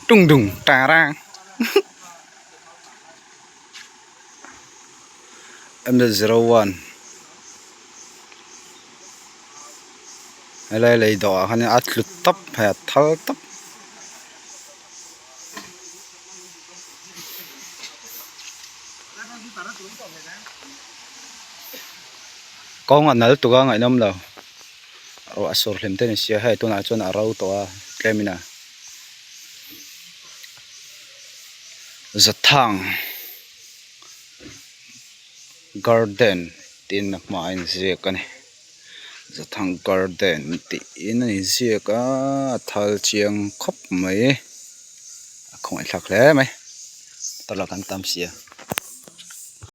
Tung dung tarang M01 helai lei dawh ah khanin a tlu tawp hei a thal tawp. Kawng a nal tuk a ngaihnawm lo ruah a sur hlim te ni sia hei tunah chuan a ro tawh a tlem in a Zathang garden tiin a hmaah a inziak a ni Zathang garden tiin a inziak a a thal chiang khawp mai a khawngaihthlak hle mai tawlh kan tam si a.